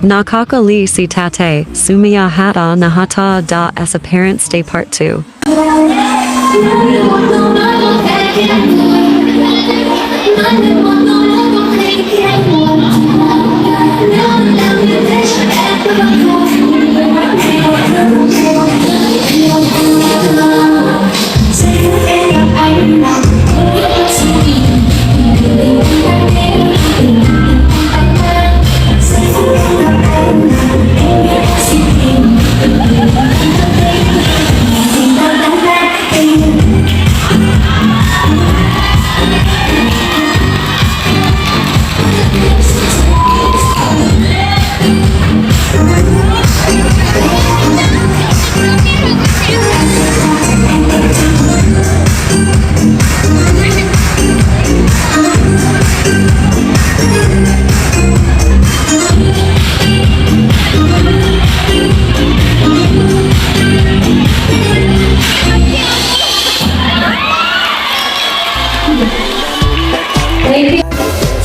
Nakakali si tate, sumaya hata nahata da as a Parents Day Part 2. Thank you.